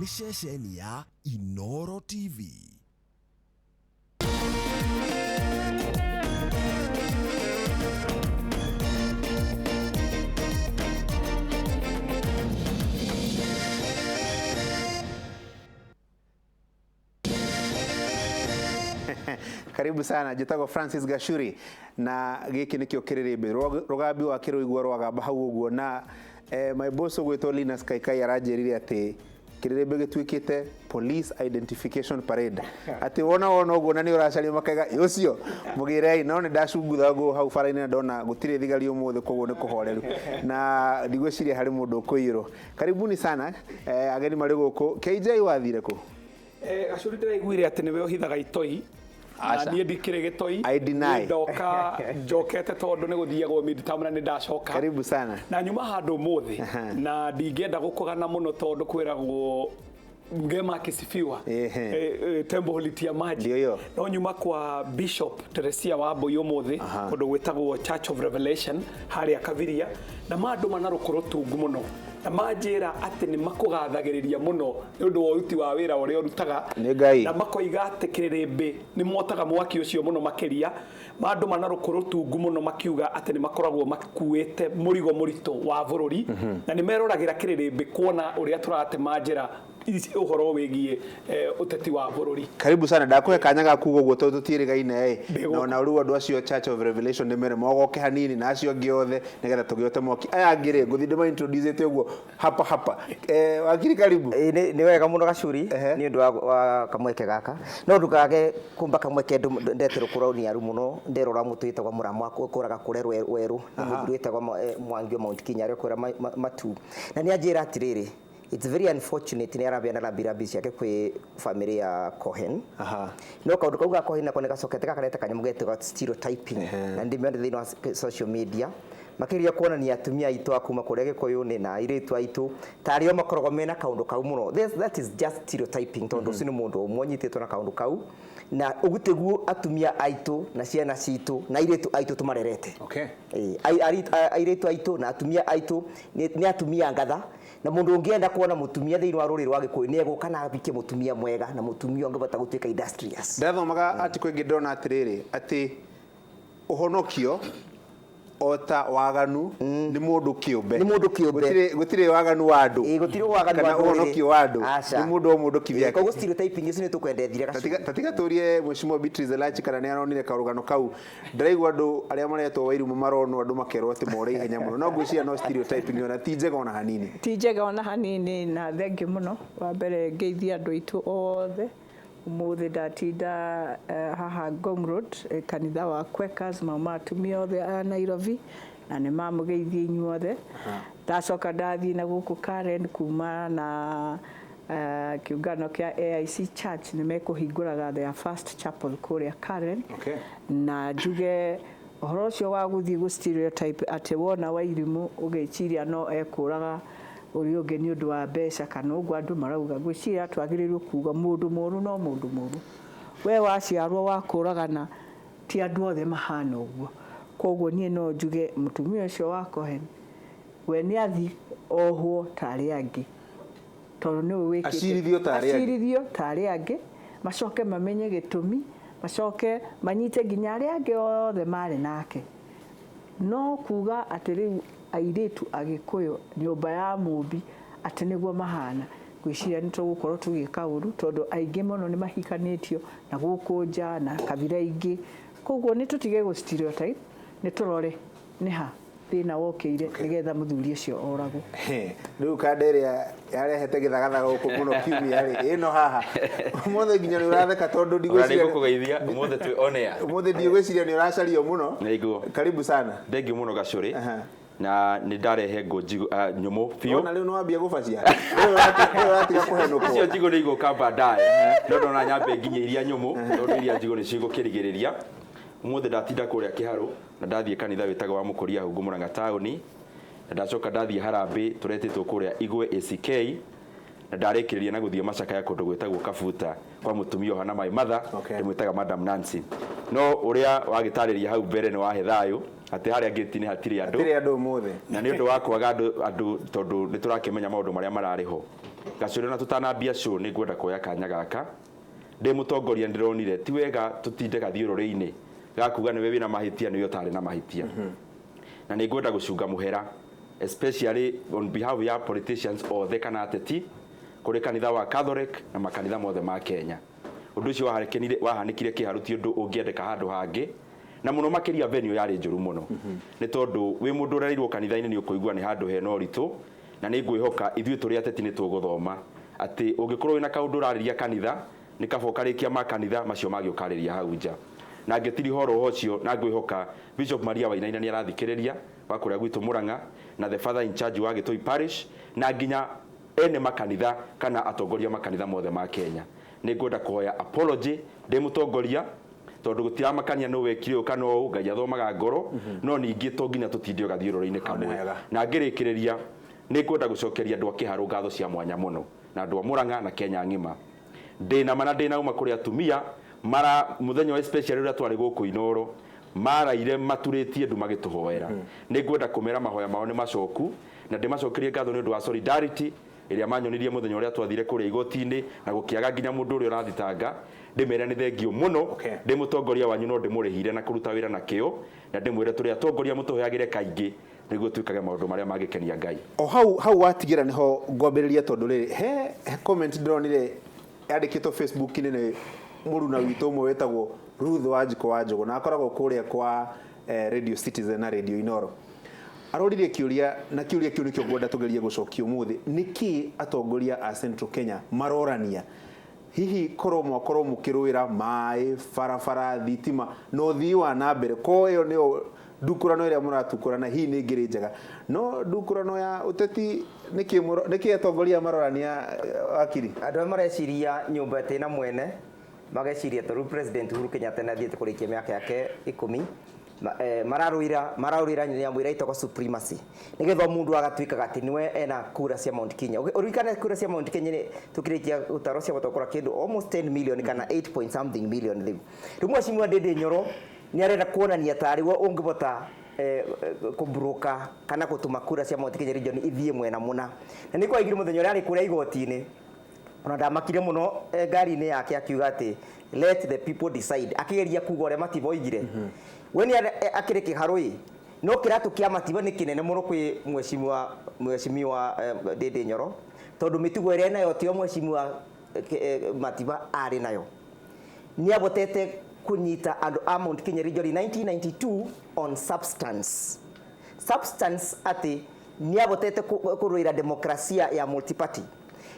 Nĩ ceceni ya Inoro TV. Karibu sana, njĩtagwo Francis Gachuri na gĩkĩ nĩkĩo kĩrĩrĩmbĩ rũgambi wa kĩrũigua rwagamba hau ũguo na my boss ũgwĩtwo Linus Kaikai aranjĩrire atĩ kĩrĩrĩmbĩ gĩtuĩkĩte police identification parade, atĩ wona wona ũguo na nĩ ũracaria makaiga "Ĩ ũcio mũgĩrei." No nĩ ndacungutha nguo hau bara-inĩ na ndona gũtirĩ thigari ũmũthĩ, koguo nĩ kũhoreru na ndigwĩciria harĩ mũndũ ũkũiyĩrwo. Karibuni sana ageni marĩ gũkũ. KJ, wathire kũ? Gacuri, ndĩraiguire atĩ nĩwe ũhithaga itoi na Aca. niĩ ndikĩrĩ gĩtoi. I deny. Niĩ ndoka njokete tondũ nĩ gũthiagwo midterm na nĩ ndacoka Karibu sana. Na nyuma handũ ũmũthĩ na ndingĩenda gũkũgana mũno tondũ kwĩragwo ngema akisifiwa tembo hulitia maji. Ndio hiyo. No nyuma kwa Bishop Teresia wa Mbui ũmũthĩ kũndũ gwĩtagwo Church of Revelation harĩa Kabiria, na mandũma na rũkũ rũtungu mũno na manjĩra atĩ nĩ makũgathagĩrĩria mũno nĩ ũndũ wa ũruti wa wĩra ũrĩa ũrutaga. Nĩ Ngai. Na makoiga atĩ kĩrĩrĩmbĩ nĩ motaga mwaki ũcio mũno makĩria. Mandũma na rũkũ rũtungu mũno makiuga atĩ nĩ makoragwo makuĩte mũrigo mũritũ wa bũrũri na nĩ meroragĩra kĩrĩrĩmbĩ kuona ũrĩa tũratema njĩra ũhoro wĩgiĩ ũteti wa bũrũri. Karibu sana. Ndakũhe kanya ga kuga ũguo tondũ tũtiĩrĩgaine ĩ. Ndĩgũka. Na ona rĩu andũ acio Church of Revelation nĩ mere mogoke hanini na acio angĩ othe nĩgetha tũgĩote mwaki. Aya angĩ rĩ, ngũthiĩ ndĩma introduce ũguo hapa hapa. Wakiri, karibu. Ĩĩ, nĩ wega mũno Gacuri nĩ ũndũ wa kamweke gaka, no ndũkage kũmba kamweke ndete rũkũro niaru mũno nderora mũtũ wĩtagwo Mũrama kũraga kũrĩa werũ nĩ mũthuri wĩtagwo Mwangi wa Mount Kenya arĩa kũrĩa matu na nĩ anjĩra atĩrĩrĩ, it's very unfortunate nĩ arambia na rambirambi ciake kwĩ family ya Cohen. No kaũndũ kau ga Cohen nako nĩ gacokete gakareta kanyamũ getagwo stereotyping na ndĩmĩone thĩinĩ wa social media makĩria kuonania atumia aitũ a kuma kũrĩa Gĩkũyũ-inĩ na airĩtu aitũ tarĩ o makoragwo mena kaũndũ kau mũno. That is just stereotyping tondũ ũcio nĩ mũndũ ũmwe ũnyitĩtwo na kaũndũ kau na ũguo tiguo atumia aitũ na ciana citũ na airĩtu aitũ tũmarerete. Ĩĩ, airĩtu aitũ na atumia aitũ nĩ atumia ngatha, na mũndũ ũngĩenda kuona mũtumia thĩinĩ wa rũrĩrĩ rwa Gĩkũyũ nĩ egũka na abikie mũtumia mwega na mũtumia ũngĩhota gũtuĩka industrious. Ndathomaga article ĩngĩ ndona atĩrĩrĩ, atĩ ũhonokio o ta waganu nĩ mũndũ kĩũmbe. Nĩ mũndũ kĩũmbe. Gũtirĩ waganu wa andũ. Ĩĩ, gũtirĩ waganu kana wa ndũrĩrĩ. Ũhonokio wa andũ Aca. nĩ mũndũ o mũndũ kivyake. Koguo stereotyping icio nĩ tũkwendethire Gacuri. Tatiga tũrie Mheshimiwa Beatrice Elachi kana nĩ aronire karũgano kau. Ndĩraigua andũ arĩa maretwo Wairimũ maronwo andũ makerwo atĩ more ihenya mũno, no ngwĩciria no stereotyping ona ti njega ona hanini. Ti njega ona hanini, na thengiũ mũno. Wa mbere ngeithia andũ aitũ othe. Ũmũthĩ ndatinda haha Ngong Road, kanitha wa Quakers, mauma atumia othe a Nairobi na nĩ mamũgeithie inyuothe. Ndacoka ndathiĩ na gũkũ Karen kuma na kĩũngano kĩa AIC Church, nĩ mekũhingũraga their first chapel kũrĩa Karen. Na njuge ũhoro ũcio wa gũthiĩ gũ stereotype atĩ wona Wairimũ ũgĩciria no ekũraga ũrĩa ũngĩ nĩ ũndũ wa mbeca kana ũguo andũ marauga, ngwĩciria twagĩrĩirwo kuga mũndũ mũru no mũndũ mũru. We waciarwo wa kũragana, ti andũ othe mahana ũguo. Koguo niĩ no njuge mũtumia ũcio wa Cohen we nĩ athi ohwo ta arĩa angĩ tondũ nĩwe wĩkĩte. Acirithio ta arĩa angĩ. Acirithio ta arĩa angĩ, macoke mamenye gĩtũmi, macoke manyite nginya arĩa angĩ othe marĩ nake. No kuga atĩ rĩu airĩtu Agĩkũyũ nyũmba ya mũmbi atĩ nĩguo mahana, ngwĩciria nĩ tũgũkorwo tũgĩka ũru tondũ aingĩ mũno nĩ mahikanĩtio na gũkũ nja na kabira ingĩ. Koguo nĩ tũtige gũ stereotype, nĩ tũrore nĩ ha thĩna wokĩire nĩgetha mũthuri ũcio oragwo. Rĩu kanda ĩrĩa yarehete gĩthagathaga gũkũ mũno kiumia rĩ ĩno haha ũmũthĩ, nginya nĩ ũratheka tondũ Ona ndigwĩciria nĩngũkũgeithia ũmũthĩ twĩ on air. Ũmũthĩ ndigwĩciria nĩ ũracario mũno. Nĩguo. Karibu sana. Thengiũ mũno Gacũrĩ. Na nĩ ndarehe ngũ njigũ, nyũmũ biũ. Ona rĩu nĩ wambia gũbacia, rĩu ũratiga kũhenũkwo. Icio njigũ nĩ igũka baadaye, no ndona nyambe nginye iria nyũmũ tondũ iria njigũ nĩcio igũkĩrigĩrĩria. Ũmũthĩ ndatinda kũrĩa Kĩharũ na ndathiĩ kanitha wĩtagwo wa Mũkũria Hungu Mũrang'a taũni, na ndacoka ndathiĩ harambĩ tũretĩtwo kũrĩa Igwe ACK, na ndarĩkĩrĩria na gũthiĩ macakaya kũndũ gwĩtagwo Kabuta kwa mũtumia ũhana my mother. Ndĩmwĩtaga Madam Nancy. No ũrĩa wagĩtarĩria hau mbere nĩ wahe thayũ. Atĩ harĩa gate-inĩ hatirĩ andũ. Hatirĩ andũ ũmũthĩ. Na nĩ ũndũ wa kwaga andũ tondũ nĩ tũrakĩmenya maũndũ marĩa mararĩ ho. Gacũrĩ, na tũtanambia show, nĩ ngwenda kuoya kanya gaka ndĩ mũtongoria. Ndĩronire ti wega tũtinde gathiũrũrĩ-inĩ gakuga nĩwe wĩna mahĩtia, nĩwe ũtarĩ na mahĩtia, na nĩ ngwenda gũcunga mũhera, especially on behalf ya politicians othe kana ateti, kũrĩ kanitha wa Catholic na makanitha mothe ma Kenya. Ũndũ ũcio wahanĩkire kĩharu ti ũndũ ũngĩendeka handũ hangĩ, na mũno makĩria venue yarĩ njũru mũno, nĩ tondũ wĩ mũndũ ũrereirwo kanitha-inĩ nĩ ũkũigua nĩ handũ hena ũritũ. Na nĩ ngwĩhoka ithuĩ tũrĩ ateti nĩ tũgũthoma atĩ ũngĩkorwo wĩna kaũndũ ũrarĩria kanitha, nĩ kaba ũkarĩkia ma kanitha macio mangĩ ũkarĩria hau nja. Na ngĩtiriha oro ũcio, na ngwĩhoka Bishop Maria Wainaina nĩ arathikĩrĩria wa kũrĩa gwitũ Murang'a, na the father in charge wa Gĩtũi Parish, na nginya ene makanitha kana atongoria makanitha mothe ma Kenya, nĩ ngwenda kũhoya apology ndĩ mũtongoria, tondũ gũtiramakania nũ wekire ũũ kana ũũ. Ngai athomaga ngoro, no ningĩ to nginya tũtinde gathiũrũrũ-inĩ kamwe. Wega. Na ngĩrĩkĩrĩria, nĩ ngwenda gũcokeria andũ a Kĩharũ ngatho cia mwanya mũno, na andũ a Murang'a na Kenya ng'ima. Ndĩna ma na ndĩna uma kũrĩ atumia mara mũthenya wa especially ũrĩa twarĩ gũkũ Inoro, maraire maturĩtie ndu magĩtũhoera. Nĩ ngwenda kũmera mahoya mao nĩ macoku, na ndĩmacokerie ngatho nĩ ũndũ wa solidarity ĩrĩa manyonirie mũthenya ũrĩa twathire kũrĩa igoti-inĩ na gũkĩaga nginya mũndũ ũrĩa ũrathitanga. Ndĩmere nĩ thengio mũno. Ndĩ mũtongoria wanyu, no ndĩmũrĩhire na kũruta wĩra na kĩo, na ndĩmwĩre tũrĩ atongoria mũtũheagĩre kaingĩ nĩguo twĩkage maũndũ marĩa mangĩkenia Ngai. O hau hau watigĩra nĩho ngwambĩrĩria, tondũ rĩrĩ he comment ndĩronire yandĩkĩtwo Facebook-inĩ nĩ mũruna witũ ũmwe wĩtagwo Ruth Wanjikũ wa Njũgũ, na akoragwo kũrĩa kwa Radio Citizen na Radio Inoro. Aroririe kĩũria, na kĩũria kĩu nĩkĩo ngwenda tũgerie gũcokia ũmũthĩ: nĩkĩ atongoria a Central Kenya marorania? Hihi korwo mwakorwo mũkĩrũĩra maĩ, barabara, thitima na ũthii wa na mbere, ko ĩyo nĩyo ndukũrano ĩrĩa mũratukũrana, hihi nĩ ngĩrĩ njega? No ndukũrano ya ũteti nĩkĩ atongoria marorania, wakiri? Andũ arĩa mareciria nyũmba ĩtĩ na mwene mageciria tondũ President Uhuru Kenyatta nĩ athiĩte kũrĩkia mĩaka yake 10, mararũĩra nyamũ ĩrĩa ĩtagwo supremacy, nĩgetha mũndũ agatuĩkaga atĩ nĩwe ena kura cia Mount Kenya. Ũririkane kura cia Mount Kenya nĩ tũkĩrĩkia gũtarwo cia gũtokora kĩndũ almost 10 million kana 8 point something million. Rĩu Mheshimiwa Ndindi Nyoro nĩ arenda kuonania tarĩ we ũngĩbota kũburuka kana gũtũma kura cia Mount Kenya region ithiĩ mwena mũna. Na nĩ kwaigire mũthenya ũrĩa arĩ kũrĩa igoti-inĩ, ona ndamakire mũno, ngari-inĩ yake akiuga atĩ "Let the people decide", akigeria kuga ũrĩa Matiba oigire. We nĩ akĩrĩ kĩharũ-ĩ, no kĩratũ kĩa Matiba nĩ kĩnene mũno kwĩ mheshimiwa Ndindi Nyoro, tondũ mĩtugo ĩrĩa enayo tiyo mheshimiwa Matiba arĩ nayo. Nĩ abotete kũnyita andũ a Mount Kenya region in 1992 on substance, atĩ nĩ abotete kũrũĩra demokrasia ya multiparty.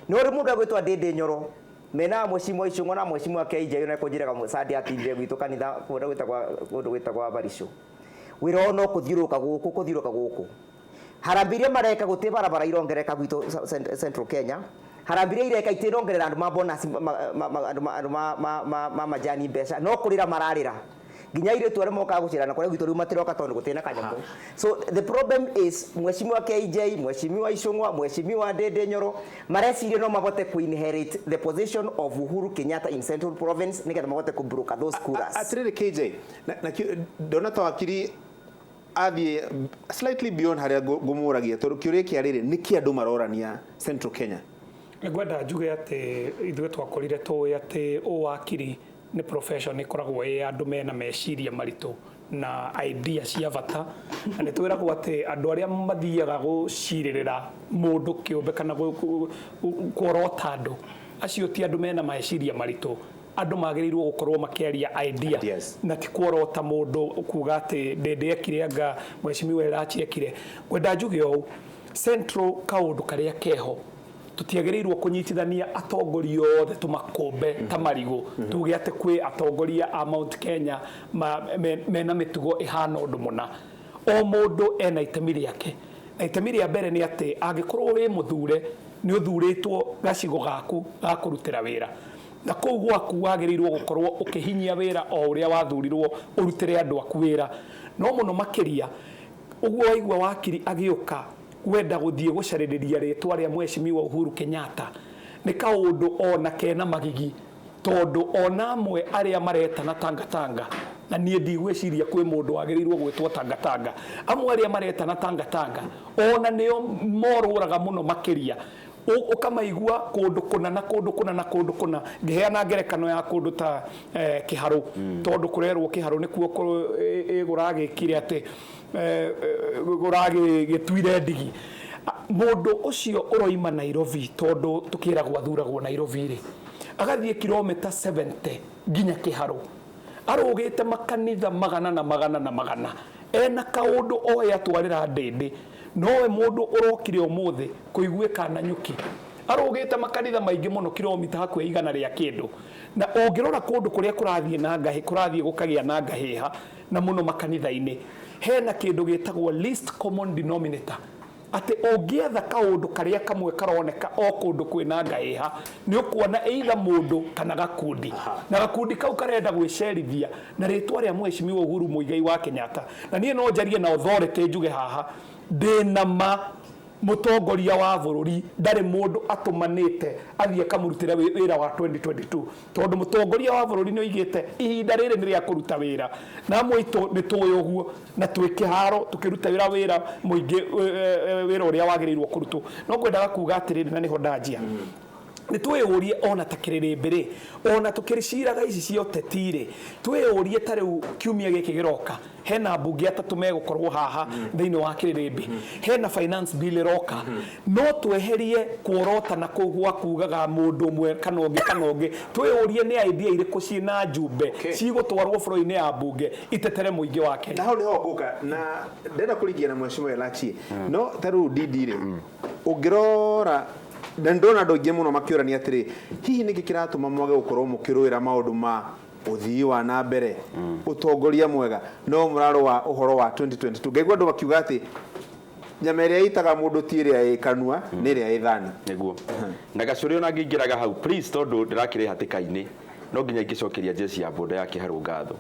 No rĩ mũndũ agwĩtwo Ndindi Nyoro mena mheshimiwa Icũng'wa na mheshimiwa KJ na kũnjĩraga Sunday atindire gwitũ kanitha kũndũ gwĩtagwo Barisho. Wĩra wao no kũthiũrũrũka gũkũ, kũthiũrũrũka gũkũ. Harambee iria mareka, gũtirĩ barabara irongereka gwitũ Central Kenya. Harambee iria ireka itirongerera andũ ma bonus, andũ ma majani mbeca, no kũrĩra mararĩra. Nginya airĩtu arĩa mokaga gũcerana kũrĩa gwitũ rĩu matiroka tondũ gũtirĩ na kanyamũ. So the problem is mheshimiwa KJ, mheshimiwa Icũng'wa, mheshimiwa Ndindi Nyoro mareciria no mabote ku inherit the position of Uhuru Kenyatta in Central Province nĩgetha mabote kũburuka those kuras. Atĩrĩrĩ KJ, na ndona ta wakiri athiĩ slightly beyond harĩa ngũmũragia, tondũ kĩũria kĩa rĩrĩ, nĩkĩ andũ marorania Central Kenya? Ngwenda njuge atĩ ithuĩ twakorire tũĩ atĩ ũwakiri nĩ profession ĩkoragwo ĩ andũ mena meciria maritũ na idea cia bata, na nĩ twĩragwo atĩ andũ arĩa mathiaga gũcirĩrĩra mũndũ kĩũmbe kana kuorota andũ acio ti andũ mena meciria maritũ. Andũ magĩrĩirwo gũkorwo makĩaria idea Ideas. na ti kuorota mũndũ kuga atĩ Ndindi ekire, anga mheshimiwa Elachi ekire. Ngwenda njuge ũũ, Central kaũndũ karĩa keho, tũtiagĩrĩirwo kũnyitithania atongoria othe tũmakũmbe ta marigũ, tuge atĩ kwĩ atongoria a Mount Kenya mena mĩtugo ĩhana ũndũ mũna. O mũndũ ena itemi rĩake, na itemi rĩa mbere nĩ atĩ angĩkorwo wĩ mũthure, nĩ ũthurĩtwo gacigo gaku ga kũrutĩra wĩra, na kũu gwaku wagĩrĩirwo gũkorwo ũkĩhinyia wĩra o ũrĩa wathurirwo ũrutĩre andũ aku wĩra. No mũno makĩria ũguo waigua wakiri agĩũka wenda gũthiĩ gũcarĩrĩria rĩtwa rĩa mheshimiwa Uhuru Kenyatta nĩ kaũndũ ona kena magigi, tondũ ona amwe arĩa maretana tangatanga Na niĩ ndigwĩciria kwĩ mũndũ wagĩrĩirwo gwĩtwo tangatanga. Amwe arĩa maretana tangatanga ona nĩo morũraga mũno makĩria. Ũkamaigua kũndũ kũna na kũndũ kũna na kũndũ kũna. Ngĩheana ngerekano ya kũndũ ta Kĩharũ, tondũ kũrerwo Kĩharũ nĩkuo gũragĩkire atĩ gũragĩtuire ndigi. Mũndũ ũcio ũroima Nairobi, tondũ tũkĩragwo athuragwo Nairobi rĩ, agathiĩ kilomita 70 nginya Kĩharũ, arũgĩte makanitha magana na magana na magana, ena kaũndũ oĩ atwarĩra ndĩndĩ. Nowe mũndũ ũrokire ũmũthĩ kũiguĩka na nyuki, arũgĩte makanitha maingĩ mũno, kilomita hakuhĩ 100 rĩa kĩndũ. Na ũngĩrora kũndũ kũrĩa kũrathiĩ na ngahĩ, kũrathiĩ gũkagĩa na ngahĩha na mũno makanitha-inĩ, hena kĩndũ gĩtagwo least common denominator, atĩ ũngĩetha kaũndũ karĩa kamwe karoneka o kũndũ kwĩna ngahĩha, nĩ ũkuona either mũndũ kana gakundi, na gakundi kau karenda gwĩcerithia na rĩtwa rĩa Mheshimiwa Uhuru Muigai wa Kenyatta. Na niĩ no njarie na authority njuge haha ndĩna ma mũtongoria wa bũrũri ndarĩ mũndũ atũmanĩte athiĩ akamũrutĩre wĩra wa 2022, tondũ mũtongoria wa bũrũri nĩ oigĩte ihinda rĩrĩ nĩ rĩa kũruta wĩra, na amwe aitũ nĩ tũĩ ũguo, na twĩ kĩharo tũkĩruta wĩra mũingĩ, wĩra ũrĩa wagĩrĩirwo kũrutwo. No ngwendaga kuga atĩrĩrĩ, na nĩho ndanjia, nĩ twĩyũrie ona ta kĩrĩrĩmbĩ rĩ, ona tũkĩciraga ici cia ũteti rĩ, twĩyũrie ta rĩu kiumia gĩkĩ gĩroka hena mbunge atatũ megũkorwo haha thĩinĩ wa kĩrĩrĩmbĩ, hena finance bill ĩroka, no tweherie kuorota na kũu gwa kugaga mũndũ ũmwe kana ũngĩ kana ũngĩ. Twĩyũrie nĩ idea irĩkũ ciĩna njumbe cigũtwarwo bũrũri-inĩ ya mbunge itetere mũingĩ wa Kenya. Na hau niho ngũka na ndĩrenda kũringia na Mheshimiwa Elachi, no ta rĩu Ndindi rĩ, ũngĩrora na ndĩrona andũ aingĩ mũno makĩũrania atĩrĩ, hihi nĩkĩ kĩratũma mwage gũkorwo mũkĩrũĩra maũndũ ma ũthii wa na mbere, ũtongoria mwega, no mũrarũa ũhoro wa 2022? Ngaigua andũ makiuga atĩ nyama ĩrĩa ĩitaga mũndũ ti ĩrĩa ĩ kanua, nĩ ĩrĩa ĩ thani. Nĩguo na Gacũrĩ ona ngĩingĩraga hau, please, tondũ ndĩrakĩrĩ hatĩka-inĩ, no nginya ingĩcokeria jeshi ya boda ya Kĩharũ ngatho.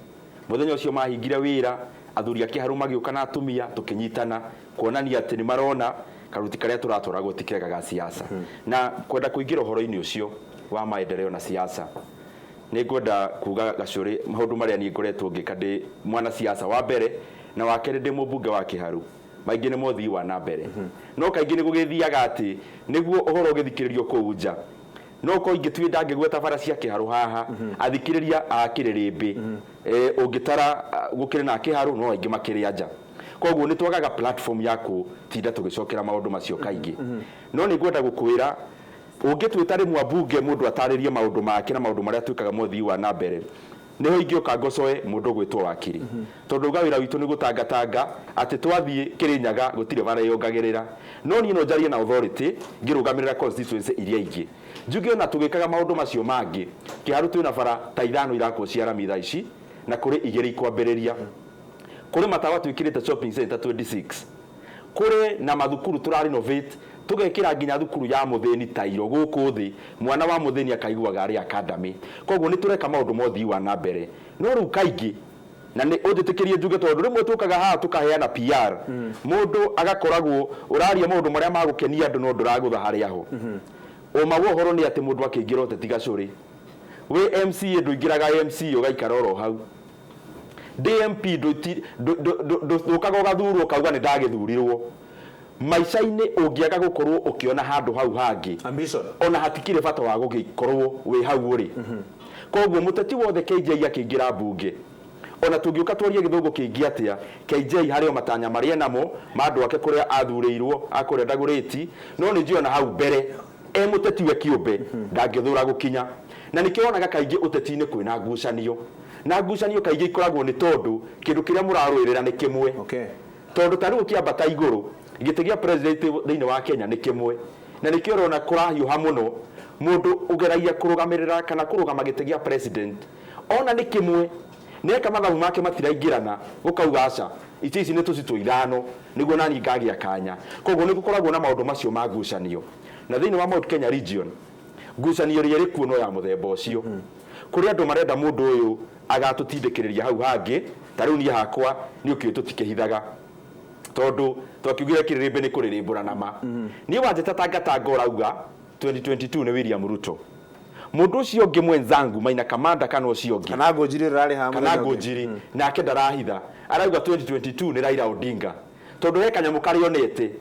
Mũthenya ũcio mahingire wĩra, athuri a Kĩharũ magĩũka na atumia tũkĩnyitana, kuonania atĩ nĩ marona karuti karĩa tũratwaragwo ti kega ga siasa. Na kwenda kũingĩra ũhoro-inĩ ũcio wa maendeleo na siasa, nĩ ngwenda kuga Gacũrĩ maũndũ marĩa niĩ ngoretwo ngĩka ndĩ mwana siasa wa mbere, na wa kerĩ ndĩ mũmbunge wa Kĩharũ, maingĩ nĩ mothii wa na mbere. No kaingĩ nĩ gũgĩthiaga atĩ nĩguo ũhoro ũgĩthikĩrĩrio kũu nja, no ko ingĩtuĩ ndangĩgweta bara cia Kĩharũ haha, athikĩrĩria a kĩrĩrĩmbĩ ũngĩtara gũkĩrĩ na Kĩharũ no aingĩ makĩrĩ anja. Koguo nĩ twagaga platform ya gũtinda tũgĩcokera maũndũ macio kaingĩ. No nĩ ngwenda gũkwĩra, ũngĩtuĩta rĩmwe mbunge mũndũ atarĩrie maũndũ make na maũndũ marĩa twĩkaga mothii wa na mbere, nĩho ingĩũka ngocoe mũndũ ũgwĩtwo wakiri, tondũ uga wĩra witũ nĩ gũtangatanga atĩ twathiĩ Kĩrĩnyaga gũtirĩ bara yongagĩrĩra. No niĩ no njarie na authority ngĩrũgamĩrĩra constituency iria ingĩ, njuge ona tũgĩkaga maũndũ macio mangĩ, Kĩharũ twĩna bara ta 5 irakwo cia rami thaa ici, na kũrĩ 2 ikwambĩrĩria, kũrĩ matawa twĩkĩrĩte shopping center 26, kũrĩ na mathukuru tũra renovate tũgekĩra nginya thukuru ya mũthĩni tairo gũkũ thĩ, mwana wa mũthĩni akaiguaga arĩ academy. Koguo nĩ tũreka maũndũ ma ũthii wa na mbere. No rĩu kaingĩ na nĩ ũnjĩtĩkĩrie njuge, tondũ rĩmwe tũkaga haha tũkaheana PR, mũndũ agakoragwo ũraria maũndũ marĩa magũkenia andũ no ndũragũtha harĩa ho. Ũma wa ũhoro nĩ atĩ mũndũ akĩingĩra ũteti Gacũrĩ, wĩ MCA ndũingĩraga MC ũgaikara oro hau. DMP ndũkaga ũgathurwo ũkauga nĩ ndagĩthurirwo. Maica-inĩ ũngĩaga gũkorwo ũkĩona handũ hau hangĩ, Ambition. ona hatikĩrĩ bata wa gũgĩkorwo wĩ hau ũrĩ. Koguo mũteti wothe KJ akĩingĩra mbunge, ona tũngĩũka twarie gĩthũngũ kĩingĩ atĩa, KJ harĩ o matanya marĩa namo ma andũ ake kũrĩa athurĩirwo akũrĩa Ndagũrĩti, no nĩ njũĩ ona hau mbere e mũteti we kĩũmbe ndangĩthũra gũkinya. Na nĩkĩo wonaga kaingĩ ũteti-inĩ kwĩna ngucanio, na ngucanio kaingĩ ikoragwo nĩ tondũ kĩndũ kĩrĩa mũrarũĩrĩra nĩ kĩmwe. Tondũ ta rĩu ũkĩambata igũrũ, gĩtĩ gĩa president thĩinĩ wa Kenya nĩ kĩmwe, na nĩkĩo ũrona kũrahiũha mũno mũndũ ũgeragia kũrũgamĩrĩra kana kũrũgama gĩtĩ gĩa president, ona nĩ kĩmwe, neka mathabu make matiraingĩrana, gũkauga aca, itĩ ici nĩ tũcitũ 5 nĩguo nani ngagĩa kanya. Koguo nĩ gũkoragwo na maũndũ macio ma ngucanio. Na thĩinĩ wa Mount Kenya region, ngucanio ĩrĩa ĩrĩ kuo no ya mũthemba ũcio. Kũrĩ andũ marenda mũndũ ũyũ agatũtindĩkĩrĩria hau hangĩ, ta rĩu niĩ hakwa nĩ ũkĩũĩ tũtikĩhithaga, tondũ twakiugire kĩrĩrĩmbĩ nĩ kũrĩrĩmbũra na ma. Niĩ wanjĩta tangatanga ũrauga 2022 nĩ William Ruto. Mũndũ ũcio ũngĩ mwenzangu Maina Kamanda kana ũcio ũngĩ kana ngũnjiri rarĩ haha kana mũthenya ũngĩ. ngũnjiri nake ndarahitha arauga 2022 nĩ Raila Odinga tondũ he kanyamũ karĩa onete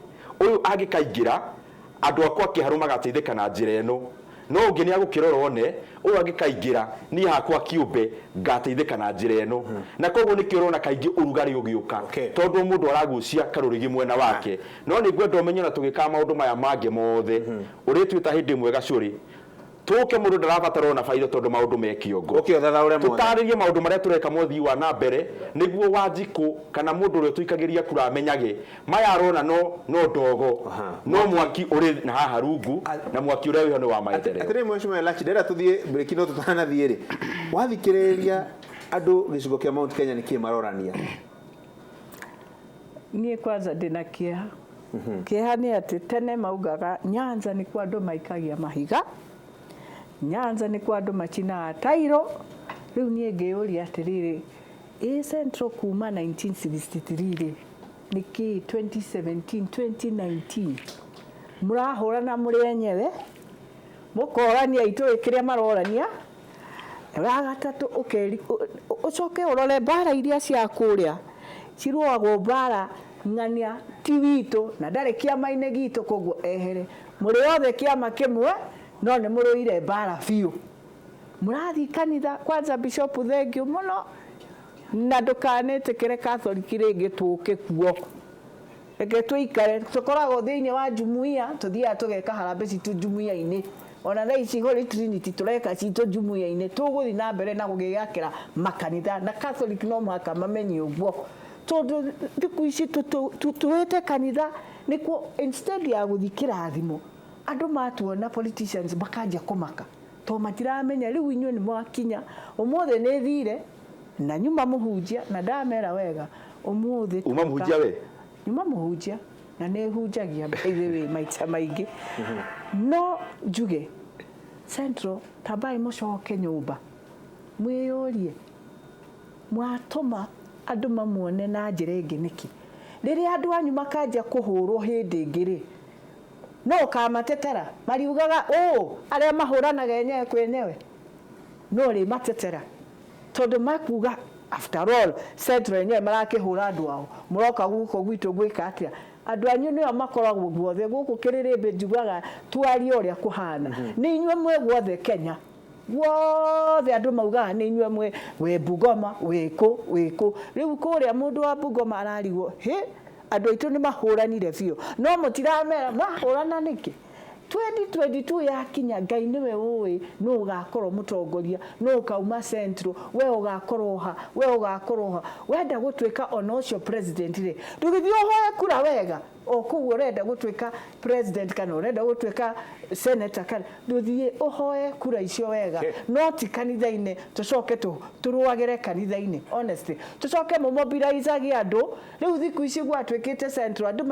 ũyũ angĩkaingĩra andũ akwa kĩharũ magateithĩka na njĩra ĩno no ũngĩ nĩ agũkĩrora one ũyũ angĩkaingĩra niĩ hakwa kĩũmbe ngateithĩka na njĩra ĩno na koguo nĩkĩo ũrona kaingĩ ũrugarĩ ũgĩũka Okay. tondũ mũndũ aragucia karũrigi mwena wake no nĩ ngwenda ũmenye na tũgĩkaga maũndũ maya mangĩ mothe ũrĩtuĩta hĩndĩ ĩmwe gacũrĩ tũke mũndũ ndarabatara ona baitho tondũ maũndũ me kĩongo Ũke ũthathaũre mothe. tũtarĩrie maũndũ marĩa tũreka mothii wa na mbere nĩguo wanjikũ kana mũndũ ũrĩa tũikagĩria kura amenyage maya arona no ndogo no mwaki ũrĩ na haha rungu na mwaki ũrĩa wĩho nĩ wa maendeleo. Atĩrĩ mheshimiwa Elachi ndĩrenda tũthiĩ break no tũtanathiĩ rĩ wathikĩrĩria andũ gĩcigo kĩa Mount Kenya nĩkĩĩ marorania? Niĩ kwanza ndĩna kĩeha. Kĩeha nĩ atĩ tene maugaga Nyanza nĩkuo andũ maikagia mahiga, Nyanza nĩkuo andũ macinaga tairo. Rĩu niĩ ngĩyũria atĩrĩrĩ, ĩ Central kuma 1963 rĩ, nĩkĩĩ 2017 2019 mũrahũrana mũrĩ enyewe, mũkorania itũĩ kĩrĩa marorania wa gatatũ ũkeri ũcoke ũrore mbara iria cia kũrĩa cirũagwo mbara ng'ania ti witũ na ndarĩ kĩama-inĩ gitũ koguo ehere mũrĩ othe kĩama kĩmwe no nĩ mũrũire mbara biũ. Mũrathiĩ kanitha kwanza Bishop thengiũ mũno na ndũkanĩtĩkĩre Catholic rĩngĩ tũke kuo, reke tũikare tũkoragwo thĩinĩ wa jumuiya tũthiaga tũgeka harambee citũ jumuiya-inĩ ona thaa ici Holy Trinity tũreka citũ jumuiya-inĩ tũgũthiĩ na mbere na gũgĩakĩra makanitha na Catholic no mũhaka mamenye ũguo tondũ thikũ ici tũĩte kanitha nĩkuo instead ya gũthiĩ kĩrathimo andũ matuona politicians makanjia kũmaka tondũ matiramenya rĩu inyuĩ nĩ mwakinya ũmũthĩ nĩ thire na nyuma mũhunjia na ndamera wega ũmũthĩ Uma mũhunjia we? Nyuma mũhunjia na nĩ hunjagia by the way maita maingĩ no njuge Central tambai mũcoke nyũmba mwĩyũrie mwatũma andũ mamuone na njĩra ĩngĩ nĩkĩ rĩrĩa andũ anyu makanjia kũhũrwo hĩndĩ ĩngĩ rĩ no ũkamatetera mariugaga ũũ arĩa mahũranaga enyewe kwa enyewe no rĩ matetera tondũ makuga after all Central enyewe marakĩhũra andũ ao mũroka gũkũ gwitũ gwĩka atĩa andũ anyu nĩo makoragwo guothe gũkũ kĩrĩrĩmbĩ njugaga twarie ũrĩa kũhana nĩ inyuĩ mwĩ guothe Kenya guothe andũ maugaga nĩ inyuĩ mwĩ wĩ Bungoma wĩkũ wĩkũ rĩu kũrĩa mũndũ wa Bungoma ararigwo hĩ andũ aitũ nĩ mahũranire biũ no mũtiramera mahũrana nĩkĩ 2022 yakinya Ngai nĩwe ũĩ nũ ũgakorwo mũtongoria nũ ũkauma Central we ũgakorwo ha we ũgakorwo ha wenda gũtuĩka ona ũcio president rĩ ndũgĩthiĩ ũhoe kura wega o kũu ũrenda gũtuĩka president kana ũrenda gũtuĩka senator kana ndũthiĩ ũhoe kura icio wega no ti kanitha-inĩ tũcoke tũrũagĩre kanitha-inĩ honestly tũcoke mũmobilizagie andũ rĩu thikũ ici gwatuĩkĩte Central andũ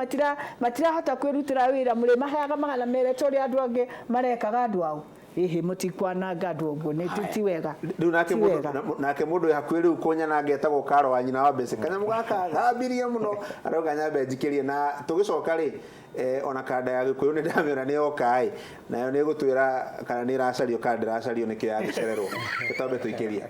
matirahota kwĩrutĩra wĩra mũrĩ maheaga 200 ta ũrĩa andũ angĩ marekaga andũ ao ĩhĩ mũtikwananga andũ ũguo nĩ ti wega rĩu nake ti mũndũ wega. nake mũndũ wĩ hakuhĩ rĩu kũnyana ngetagwo karo wa nyina wa mbece kanyamũ gaka thambirie mũno arauga nyambe njikĩrie na tũgĩcoka rĩ ona kanda ya gĩkũyũ nĩ ndamĩona nĩ yoka ĩ nayo nĩ ĩgũtwĩra kana nĩ ĩracario kana ndĩracario nĩkĩo yagĩcererwo tũtambe tũikĩrie.